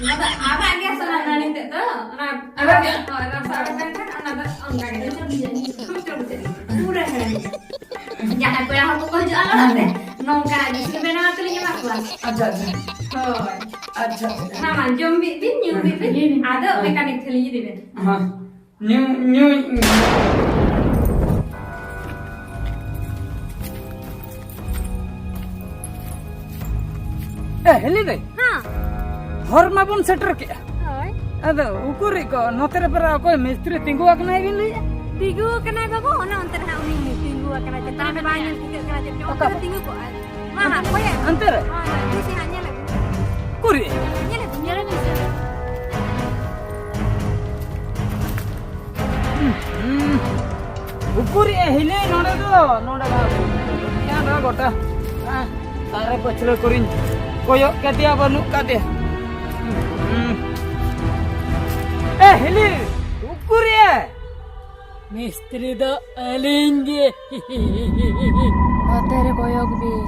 ᱚᱱᱟ ᱫᱚ ᱟᱨᱟᱜ ᱜᱮ ᱥᱟᱱᱟ ᱱᱟᱹᱲᱤ ᱛᱮᱫ ᱫᱚ, ᱚᱱᱟ ᱟᱨᱟᱜ ᱜᱮ? ᱦᱳᱭ, ᱨᱟᱥᱟ ᱚᱰᱚᱠ ᱞᱮᱱᱠᱷᱟᱱ ᱚᱱᱟ ᱫᱚ ᱚᱱᱠᱟ ᱜᱮ ᱪᱷᱩᱴ ᱪᱷᱩᱴ ᱛᱮ, ᱯᱩᱨᱟᱹ ᱦᱮᱲᱮᱢ ᱜᱮ᱾ ᱡᱟᱦᱟᱸᱭ ᱯᱮᱲᱟ ᱦᱚᱲ ᱠᱚᱠᱚ ᱦᱤᱡᱩᱜᱼᱟ, ᱟᱞᱚ ᱦᱮᱸ᱾ ᱱᱚᱝᱠᱟᱱᱟᱜ ᱡᱤᱱᱤᱥ ᱜᱮ ᱵᱮᱱᱟᱣ ᱠᱟᱛᱮ ᱞᱤᱧ ᱮᱢᱟ ᱠᱚᱣᱟ᱾ ᱟᱪᱪᱷᱟ, ᱟᱪᱪᱷᱟ᱾ ᱦᱳᱭ᱾ ᱟᱪᱪᱷᱟ, ᱟᱪᱪᱷᱟ᱾ ᱢᱟ, ᱢᱟ, ᱡᱚᱢ ᱵᱤᱱ, ᱵᱤᱱ, ᱧᱩ ᱦᱮᱸ᱾ ᱵᱤᱱ, ᱵᱤᱱ᱾ ᱟᱫᱚ ᱦᱮᱸ᱾ ᱢᱮᱠᱟᱱᱤᱠ ᱴᱷᱮᱱ ᱞᱤᱧ ᱤᱫᱤ ᱵᱮᱱᱟ᱾ ᱦᱮᱸ᱾ ᱧᱩ, ᱧᱩ᱾ ᱮ, ᱦᱤᱞᱤ ᱫᱟᱹᱭ᱾ ᱦᱮᱸ᱾ ᱦᱚᱨ ᱢᱟᱵᱚᱱ ᱥᱮᱴᱮᱨ ᱠᱮᱜᱼᱟ᱾ ᱦᱳᱭ᱾ ᱟᱫᱚ ᱩᱠᱩᱨᱤᱡ ᱠᱚ ᱱᱚᱛᱮ ᱨᱮ ᱯᱮᱨᱟ ᱚᱠᱚᱭ ᱢᱤᱥᱛᱨᱤ ᱛᱤᱸᱜᱩ ᱟᱠᱟᱱᱟᱭ ᱵᱤᱱ ᱞᱟᱹᱭᱮᱜᱼᱟ? ᱛᱤᱸᱜᱩ ᱟᱠᱟᱱᱟᱭ ᱵᱟᱹᱵᱩ, ᱚᱱᱮ ᱚᱱᱛᱮ ᱨᱮ ᱦᱟᱸᱜ ᱩᱱᱤ ᱛᱤᱸᱜᱩ ᱟᱠᱟᱱᱟᱭ, ᱪᱮᱛᱟᱱ ᱨᱮ ᱵᱟᱭ ᱧᱮᱞ ᱴᱷᱤᱠᱟᱹᱜ ᱠᱟᱱᱟ ᱪᱮᱫ ᱪᱚᱝ, ᱚᱠᱟ ᱚᱱᱛᱮ ᱨᱮ ᱨᱮ? ᱛᱤᱸᱜᱩ ᱠᱚᱜᱼᱟᱭ᱾ ᱢᱟ ᱦᱟᱸᱜ, ᱚᱠᱚᱭᱟᱭ? ᱦᱟᱱᱛᱮ ᱨᱮ? ᱦᱳᱭ, ᱦᱳᱭ, ᱫᱩᱥᱤ ᱦᱟᱸᱜ ᱧᱮᱞᱮ ᱵᱤᱱ᱾ ᱩᱠᱩᱨᱤᱡ? ᱧᱮᱞᱮ ᱵᱤᱱ ᱥᱮ᱾ ᱦᱤᱞᱤ, ᱱᱚᱰᱮ ᱫᱚ, ᱱᱚᱰᱮ ᱫᱚ᱾ ᱜᱚᱴᱟ, ᱜᱚᱴᱟ᱾ ᱦᱮᱸ, ᱫᱟᱨᱮ ᱯᱟᱹᱪᱷᱞᱟᱹ ᱠᱚᱨᱮᱧ ᱠᱚᱭᱚᱜ ᱠᱮᱫᱮᱭᱟ, ᱵᱟᱹᱱᱩᱜ ᱠᱟᱫᱮᱭᱟ᱾ ᱦᱩᱸ᱾ ᱮ, ᱦᱤᱞᱤ, ᱩᱠᱩᱨ ᱭᱟ? ᱢᱤᱥᱛᱨᱤ ᱫᱚ ᱟᱹᱞᱤᱧ ᱜᱮ᱾ ᱱᱚᱛᱮ ᱨᱮ ᱠᱚᱭᱚᱜ ᱵᱤᱱ᱾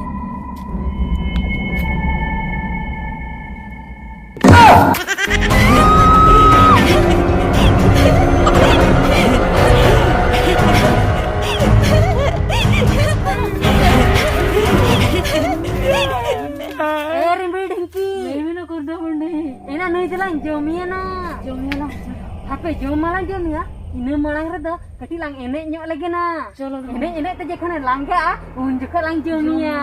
ᱮ ᱨᱤᱢᱵᱤᱲ ᱰᱷᱤᱝᱠᱤ᱾ ᱞᱟᱹᱭ ᱢᱮ ᱱᱟ ᱠᱩᱨᱫᱟ ᱢᱩᱱᱰᱤ᱾ ᱮᱱᱟ ᱱᱩᱭ ᱫᱚᱞᱟᱝ ᱡᱚᱢᱮᱭᱟ ᱱᱟ᱾ ᱡᱚᱢᱮᱭᱟ ᱱᱟ᱾ ᱦᱟᱯᱮ ᱡᱚᱢ ᱢᱟᱞᱟᱝ ᱡᱚᱢᱮᱭᱟ, ᱤᱱᱟᱹ ᱢᱟᱲᱟᱝ ᱨᱮᱫᱚ ᱠᱟᱹᱴᱤᱡ ᱞᱟᱝ ᱮᱱᱮᱡ ᱧᱚᱜ ᱞᱮᱜᱮ ᱱᱟ᱾ ᱪᱚᱞᱚ᱾ ᱮᱱᱮᱡ ᱮᱱᱮᱡ ᱛᱮ ᱡᱚᱠᱷᱚᱱᱮ ᱞᱟᱸᱜᱟᱜᱼᱟ, ᱩᱱ ᱡᱚᱠᱷᱚᱱ ᱞᱟᱝ ᱡᱚᱢᱮᱭᱟ᱾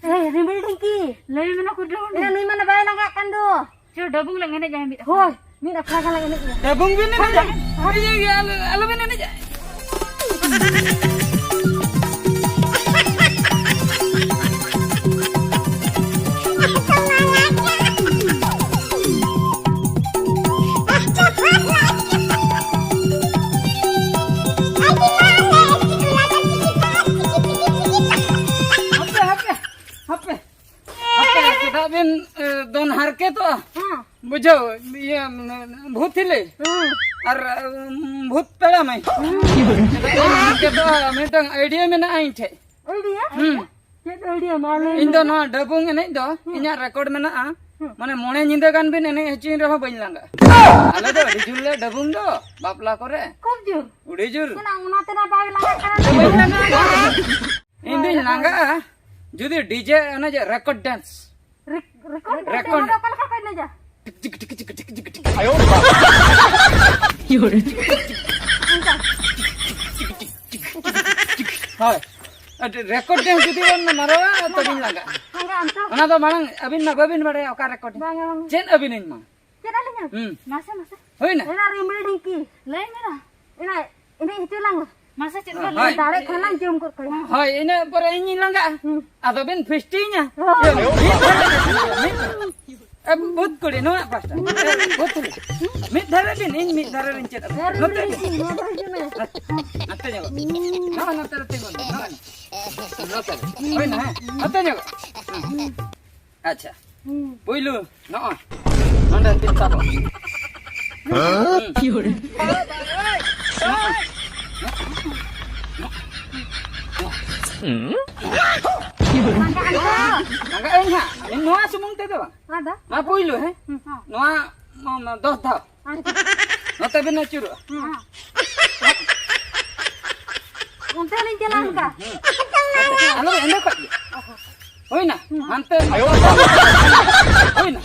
ᱮ, ᱨᱤᱢᱤᱞ ᱰᱷᱤᱝᱠᱤ᱾ ᱞᱟᱹᱭ ᱢᱮ ᱱᱟ ᱠᱩᱰᱨᱟᱹ ᱢᱩᱰᱨᱟᱹ᱾ ᱮ, ᱱᱩᱭ ᱢᱟᱱᱮ ᱵᱟᱭ ᱞᱟᱸᱜᱟᱜ ᱠᱟᱱ ᱫᱚ᱾ ᱪᱚ, ᱰᱟᱵᱩᱝ ᱞᱟᱝ ᱮᱱᱮᱡᱟ ᱢᱤᱫ ᱟᱠᱷᱲᱟ᱾ ᱦᱳᱭ, ᱢᱤᱫ ᱟᱠᱷᱲᱟ ᱜᱟᱱ ᱞᱟᱝ ᱮᱱᱮᱡ ᱜᱮᱭᱟ᱾ ᱰᱟᱵᱩᱝ ᱵᱤᱱ ᱮᱱᱮᱡᱟ? ᱦᱳᱭ᱾ ᱤᱭᱟᱹ, ᱤᱭᱟᱹ, ᱟᱞᱚ, ᱟᱞᱚ ᱵᱤᱱ ᱮᱱᱮᱡᱟ᱾ ᱦᱟᱯᱮ, ᱦᱟᱯᱮ, ᱦᱟᱯᱮ᱾ ᱟᱯᱮ ᱪᱮᱫᱟᱜ ᱵᱤᱱ, ᱮ, ᱫᱚᱱ ᱦᱟᱨᱠᱮᱛᱚᱜᱼᱟ? ᱦᱮᱸ᱾ ᱵᱩᱡᱷᱟᱹᱣ, ᱤᱭᱟᱹ, ᱵᱷᱩᱛ ᱦᱤᱞᱤ᱾ ᱦᱮᱸ᱾ ᱟᱨ, ᱩᱢ, ᱵᱷᱩᱛ ᱯᱮᱲᱟ ᱢᱟᱹᱭ᱾ ᱦᱮᱸ᱾ ᱪᱮᱫᱟᱜ ᱵᱤᱱ ᱦᱟᱨᱠᱮᱛᱚᱜᱼᱟ? ᱢᱤᱫᱴᱟᱝ idea ᱢᱮᱱᱟᱜᱼᱟ ᱤᱧ ᱴᱷᱮᱡ᱾ Idea? ᱦᱩᱸ᱾ ᱪᱮᱫ idea? ᱢᱟ ᱞᱟᱹᱭ ᱤᱧ ᱫᱚ ᱢᱮ᱾ ᱱᱚᱣᱟ ᱰᱟᱹᱵᱩᱝ ᱮᱱᱮᱡ ᱫᱚ ᱦᱮᱸ᱾ ᱤᱧᱟᱹᱜ record ᱢᱮᱱᱟᱜᱼᱟ᱾ ᱦᱮᱸ᱾ ᱢᱟᱱᱮ ᱢᱚᱬᱮ ᱧᱤᱫᱟᱹ ᱜᱟᱱ ᱵᱤᱱ ᱮᱱᱮᱡ ᱦᱚᱪᱚᱧ ᱨᱮᱦᱚᱸ ᱵᱟᱹᱧ ᱞᱟᱸᱜᱟᱜᱼᱟ᱾ ᱟᱞᱮ ᱫᱚ ᱟᱹᱰᱤ ᱡᱳᱨ ᱞᱮ ᱰᱟᱹᱵᱩᱝ ᱫᱚ ᱵᱟᱯᱞᱟ ᱠᱚᱨᱮ᱾ ᱠᱷᱩᱵ ᱡᱳᱨ᱾ ᱟᱹᱰᱤ ᱡᱳᱨ᱾ ᱚᱱᱟ, ᱚᱱᱟ ᱛᱮ ᱱᱟ ᱵᱟᱭ ᱞᱟᱸᱜᱟᱜ ᱠᱟᱱᱟ᱾ ᱵᱟᱹᱧ ᱞᱟᱸᱜᱟᱜᱼᱟ᱾ ᱤᱧ ᱫᱩᱧ ᱞᱟᱸᱜᱟᱜᱼᱟ ᱡᱩᱫᱤ DJ ᱚᱱᱮ ᱡᱮ record dance᱾ ᱨᱮᱠ-, record dance record᱾ ᱚᱱᱟ ᱫᱚ ᱚᱠᱟ ᱞᱮᱠᱟ ᱠᱚ ᱮᱱᱮᱡᱟ? ᱴᱤᱠ, ᱴᱤᱠ, ᱴᱤᱠ, ᱴᱤᱠ, ᱴᱤᱠ, ᱴᱤᱠ, ᱴᱤᱠ, ᱴᱤᱠ᱾ ᱟᱭᱳ ᱵᱟᱵᱟ᱾ ᱚᱱᱠᱟ᱾ ᱦᱳᱭ᱾ ᱟᱨ record dance ᱡᱩᱫᱤ ᱵᱚᱱ ᱢᱟᱨᱟᱣᱟ, ᱛᱚᱵᱮᱧ ᱞᱟᱸᱜᱟᱜᱼᱟ᱾ ᱞᱟᱸᱜᱟᱜ ᱟᱢ ᱛᱚ? ᱚᱱᱟ ᱫᱚ ᱢᱟᱲᱟᱝ ᱟᱹᱵᱤᱱ ᱢᱟ ᱵᱟᱹᱵᱤᱱ ᱵᱟᱲᱟᱭᱟ ᱚᱠᱟ record᱾ ᱵᱟᱝᱟ, ᱵᱟᱝᱟ᱾ ᱪᱮᱫ ᱟᱹᱵᱤᱱᱟᱹᱧ ᱢᱟ? ᱪᱮᱫ ᱟᱹᱞᱤᱧᱟ? ᱦᱩᱸ᱾ ᱢᱟᱥᱮ, ᱢᱟᱥᱮ᱾ ᱦᱩᱭᱱᱟ? ᱮᱱᱟ ᱨᱤᱢᱤᱲ ᱰᱷᱤᱝᱠᱤ᱾ ᱞᱟᱹᱭ ᱢᱮ ᱱᱟ᱾ ᱮᱱᱟ, ᱮᱱᱟ ᱦᱤᱡᱩᱜ ᱞᱟᱝ᱾ ᱢᱟᱥᱮ, ᱪᱮᱫ ᱠᱚ ᱦᱳᱭ᱾ ᱞᱟᱹᱭ? ᱫᱟᱲᱮ ᱠᱷᱟᱱ ᱞᱟᱝ ᱡᱚᱢ ᱜᱚᱫ ᱠᱟᱭᱟ᱾ ᱦᱳᱭ, ᱤᱱᱟᱹ ᱯᱚᱨᱮ ᱤᱧᱤᱧ ᱞᱟᱸᱜᱟᱜᱼᱟ᱾ ᱦᱩᱸ᱾ ᱟᱫᱚ ᱵᱤᱱ ᱯᱷᱤᱥᱴᱤᱧᱟ᱾ ᱦᱳᱭ᱾ ᱢᱤᱫ ᱫᱷᱟᱨᱮ ᱨᱮ, ᱢᱤᱫ ᱫᱷᱟᱨᱮ᱾ ᱮ, ᱵᱷᱩᱛ ᱠᱩᱲᱤ, ᱱᱚᱣᱟ ᱯᱟᱥᱴᱟ᱾ ᱮ, ᱵᱷᱩᱛ ᱠᱩᱲᱤ᱾ ᱢᱤᱫ ᱫᱷᱟᱨᱮ ᱵᱤᱱ, ᱤᱧ ᱢᱤᱫ ᱫᱷᱟᱨᱮ ᱨᱤᱧ ᱪᱮᱫ ᱟᱯᱮᱭᱟ᱾ ᱱᱚᱛᱮ ᱵᱤᱱ᱾ ᱱᱚᱣᱟ ᱫᱷᱟᱨᱮ ᱦᱤᱡᱩᱜ ᱢᱮ᱾ ᱱᱚᱛᱮ ᱧᱚᱜᱚᱜ ᱵᱤᱱ᱾ ᱱᱚᱜᱼᱚ ᱱᱚᱛᱮ ᱨᱮ ᱛᱤᱸᱜᱩᱱ ᱵᱤᱱ᱾ ᱱᱚᱜᱼᱚ ᱱᱚᱛᱮ᱾ ᱱᱚᱛᱮ ᱨᱮ᱾ ᱦᱩᱭᱱᱟ, ᱦᱮᱸ? ᱱᱚᱛᱮ ᱧᱚᱜᱚᱜ᱾ ᱦᱮᱸ᱾ ᱟᱪᱪᱷᱟ᱾ ᱦᱩᱸ᱾ ᱯᱩᱭᱞᱩ ᱱᱚᱜᱼᱚᱭ ᱱᱚᱰᱮ ᱵᱤᱱ ᱥᱟᱵᱚᱜ᱾ ᱦᱮᱸ? ᱦᱩᱸ᱾ ᱞᱟᱸᱜᱟᱜ ᱟᱹᱧ ᱦᱟᱸᱜ᱾ ᱱᱚᱣᱟ ᱥᱩᱢᱩᱝ ᱛᱮᱫᱚ ᱵᱟᱝ᱾ ᱟᱫᱚ? ᱢᱟ ᱯᱩᱭᱞᱩ, ᱦᱮᱸ? ᱦᱩᱸ᱾ ᱱᱚᱣᱟ, ᱢᱟ, ᱢᱟ, ᱫᱚᱥ ᱫᱷᱟᱣ᱾ ᱟᱪᱪᱷᱟ᱾ ᱱᱚᱛᱮ ᱵᱤᱱ ᱟᱹᱪᱩᱨᱚᱜᱼᱟ᱾ ᱦᱮᱸ᱾ ᱚᱱᱛᱮ ᱞᱤᱧ ᱪᱟᱞᱟᱣ ᱞᱮᱱᱠᱟ᱾ ᱦᱩᱸ᱾ ᱟᱞᱚ ᱵᱤᱱ ᱮᱸᱰᱮ ᱠᱷᱚᱡ ᱜᱮ᱾ ᱦᱩᱭᱱᱟ? ᱦᱩᱸ᱾ ᱦᱟᱱᱛᱮ ᱦᱩᱭᱱᱟ?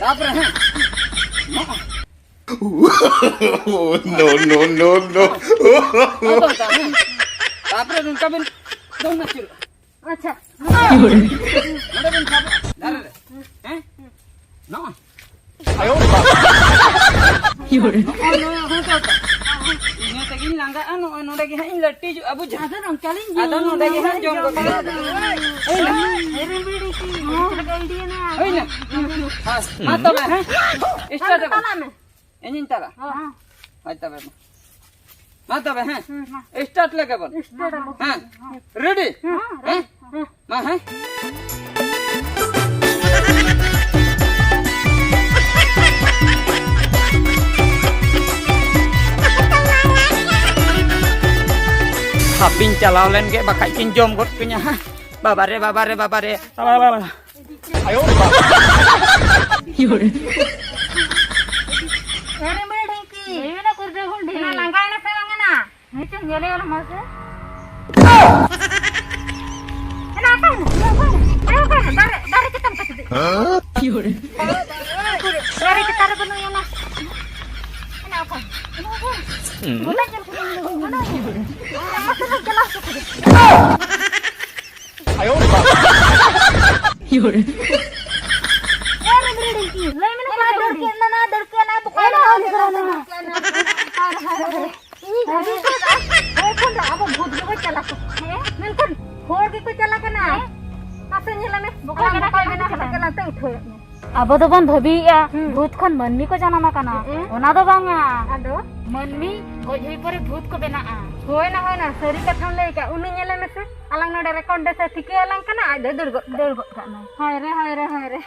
ᱛᱟᱯᱚᱨᱮ ᱦᱮᱸ᱾ ᱱᱚᱜᱼᱚᱭ᱾ No, no, no, no. ᱱᱚᱜᱼᱚᱭ ᱛᱚ, ᱦᱮᱸ᱾ ᱛᱟᱯᱚᱨᱮ ᱱᱚᱝᱠᱟ ᱵᱤᱱ ᱫᱚᱱ ᱟᱹᱪᱩᱨᱚᱜᱼᱟ᱾ ᱟᱪᱪᱷᱟ᱾ ᱱᱚᱰᱮ ᱵᱤᱱ ᱥᱟᱵᱟ, ᱫᱷᱟᱨᱮ ᱨᱮ᱾ ᱦᱮᱸ? ᱱᱚᱜᱼᱚᱭ᱾ ᱱᱚᱜᱼᱚᱭ, ᱱᱚᱜᱼᱚᱭ, ᱦᱚᱸ, ᱦᱚᱸ, ᱦᱚᱸ᱾ ᱤᱱᱟᱹ ᱛᱮᱜᱤᱧ ᱞᱟᱸᱜᱟᱜᱼᱟ, ᱱᱚᱜᱼᱚᱭ ᱱᱚᱰᱮ ᱜᱮ ᱦᱟᱸᱜ ᱤᱧ ᱞᱟᱹᱴᱤᱡᱚᱜᱼᱟ, ᱵᱩᱡᱷᱟᱹᱣ? ᱟᱫᱚ ᱱᱚᱝᱠᱟ ᱞᱤᱧ ᱟᱫᱚ ᱡᱚᱢ ᱱᱚᱰᱮ ᱜᱮ ᱦᱟᱸᱜ ᱡᱚᱢ ᱜᱚᱫ ᱠᱟᱜᱼᱟ᱾ ᱦᱩᱭᱱᱟ? ᱦᱮᱸ, ᱨᱤᱢᱤᱲᱤ ᱠᱤ, ᱦᱮᱸ᱾ ᱪᱮᱫ ᱞᱮᱠᱟ ᱤᱰᱤᱭᱮᱱᱟ? ᱦᱩᱭᱱᱟ? ᱦᱮᱸ, ᱢᱟ ᱛᱚᱵᱮ, ᱦᱮᱸ? ᱦᱮᱸ, ᱥᱴᱟᱨᱴ ᱟᱵᱚᱱ᱾ ᱛᱟᱞᱟ ᱢᱮ᱾ ᱤᱧᱤᱧ ᱛᱟᱞᱟ? ᱦᱮᱸ᱾ ᱦᱳᱭ ᱛᱚᱵᱮ ᱢᱟ᱾ ᱢᱟ ᱛᱚᱵᱮ, ᱦᱮᱸ? ᱦᱮᱸ, ᱢᱟ᱾ ᱥᱴᱟᱨᱴ ᱞᱮᱜᱮ ᱵᱚᱱ᱾ ᱥᱴᱟᱨᱴ ᱟᱵᱚᱱ᱾ ᱦᱮᱸ? ᱦᱮᱸ᱾ ᱨᱮᱰᱤ? ᱦᱮᱸ, ᱦᱮᱸ? ᱨᱮᱰᱤ᱾ ᱦᱮᱸ᱾ ᱢᱟ, ᱦᱮᱸ? ᱦᱟᱯᱤᱧ ᱪᱟᱞᱟᱣ ᱞᱮᱱ ᱜᱮ, ᱵᱟᱠᱷᱟᱡ ᱠᱤᱱ ᱡᱚᱢ ᱜᱚᱫ ᱠᱟᱹᱧᱟ ᱦᱟᱸᱜ᱾ ᱵᱟᱵᱟ ᱨᱮ, ᱵᱟᱵᱟ ᱨᱮ, ᱵᱟᱵᱟ ᱨᱮ᱾ ᱵᱟᱵᱟ, ᱵᱟᱵᱟ, ᱵᱟᱵᱟ᱾ ᱟᱭᱳ ᱵᱟᱵᱟ᱾ ᱤᱭᱳᱨᱮ᱾ ᱮᱨᱮ ᱢᱮ ᱰᱷᱤᱝᱠᱤ᱾ ᱞᱟᱹᱭ ᱢᱮ ᱱᱟ ᱠᱩᱨᱰᱟᱹ ᱜᱩᱱᱰᱤ᱾ ᱚᱱᱟ ᱞᱟᱸᱜᱟᱭᱮᱱᱟ ᱥᱮ ᱵᱟᱝ ᱮᱱᱟ? ᱦᱮᱸ ᱪᱚ, ᱧᱮᱞᱮ ᱟᱞᱚ ᱢᱟᱥᱮ᱾ ᱮᱱᱟ ᱟᱠᱟ ᱮᱱᱟ? ᱮᱱᱟ ᱟᱠᱟ ᱮᱱᱟ? ᱫᱟᱨᱮ, ᱫᱟᱨᱮ ᱪᱮᱛᱟᱱ ᱠᱚ ᱪᱮᱫ? ᱤᱭᱳᱨᱮ᱾ ᱫᱟᱨᱮ ᱪᱮᱛᱟᱱ ᱨᱮ ᱵᱟᱹᱱᱩᱜ ᱮᱱᱟ᱾ ᱮᱱᱟ ᱟᱠᱟ ᱮᱱᱟ? ᱮᱱᱟ ᱟᱠᱟ ᱮᱱᱟ? ᱦᱩᱸ᱾ ᱵᱚᱞᱮ ᱧᱮᱞ ᱠᱚ ᱵᱟᱹᱱᱩᱜ ᱮᱱᱟ᱾ ᱮᱱᱟ ᱟᱠᱟ ᱮᱱᱟ? ᱪᱟᱞᱟᱣ ᱦᱚᱪᱚ ᱠᱚᱫᱚ᱾ ᱟᱭᱳ ᱵᱟᱵᱟ᱾ ᱤᱭᱳᱨᱮ᱾ ᱮ ᱨᱮ ᱵᱨᱤᱰᱤᱝ ᱠᱤ, ᱞᱟᱹᱭ ᱢᱮ ᱱᱚᱝᱠᱟ ᱨᱮ ᱵᱨᱤᱰᱤᱝ᱾ ᱦᱳᱭ ᱠᱷᱟᱱ ᱫᱚ ᱟᱵᱚ ᱵᱷᱩᱛ ᱜᱮᱵᱚ ᱪᱟᱞᱟᱜ ᱠᱟᱱᱟ᱾ ᱦᱮᱸ? ᱢᱮᱱᱠᱷᱟᱱ ᱦᱚᱲ ᱜᱮᱠᱚ ᱪᱟᱞᱟᱜ ᱠᱟᱱᱟ᱾ ᱦᱮᱸ? ᱢᱟᱥᱮ ᱧᱮᱞ ᱢᱮ, ᱵᱚᱠᱚ ᱟᱞᱟᱝ ᱠᱟᱱᱟ ᱵᱚᱠᱚ ᱠᱚ ᱢᱮᱱᱟ ᱢᱮᱱᱟ ᱪᱟᱞᱟᱜ ᱠᱟᱱᱟ᱾ ᱠᱟᱱᱟ, ᱛᱮ ᱩᱴᱷᱟᱹᱣᱮᱫ ᱢᱮ᱾ ᱟᱵᱚ ᱫᱚᱵᱚᱱ ᱵᱷᱟᱹᱵᱤᱭᱮᱫᱼᱟ, ᱦᱩᱸ᱾ ᱵᱷᱩᱛ ᱠᱷᱚᱱ ᱢᱟᱹᱱᱢᱤ ᱠᱚ ᱡᱟᱱᱟᱢ ᱟᱠᱟᱱᱟ᱾ ᱦᱩᱸ᱾ ᱚᱱᱟ ᱫᱚ ᱵᱟᱝᱟ᱾ ᱟᱫᱚ? ᱢᱟᱹᱱᱢᱤ ᱜᱚᱡ ᱦᱩᱭ ᱯᱚᱨᱮ ᱵᱷᱩᱛ ᱠᱚ ᱵᱮᱱᱟᱜᱼᱟ᱾ ᱦᱳᱭ ᱱᱟ, ᱦᱳᱭ ᱱᱟ, ᱥᱟᱹᱨᱤ ᱠᱟᱛᱷᱟᱢ ᱞᱟᱹᱭ ᱠᱟᱜ᱾ ᱩᱱᱤ ᱧᱮᱞᱮ ᱢᱮᱥᱮ, ᱟᱞᱟᱝ ᱱᱚᱰᱮ ᱨᱮᱠᱚᱨᱰ ᱫᱮᱥᱮ ᱴᱷᱤᱠᱟᱹ ᱟᱞᱟᱝ ᱠᱟᱱᱟ, ᱟᱡ ᱫᱚᱭ ᱫᱟᱹᱲ ᱜᱚᱫ ᱠᱟᱜᱼᱟ᱾ ᱫᱟᱹᱲ ᱜᱚᱫ ᱠᱟᱜ ᱱᱟᱭ᱾ ᱦᱳᱭ ᱨᱮ, ᱦᱳᱭ ᱨᱮ, ᱦᱳᱭ ᱨᱮ᱾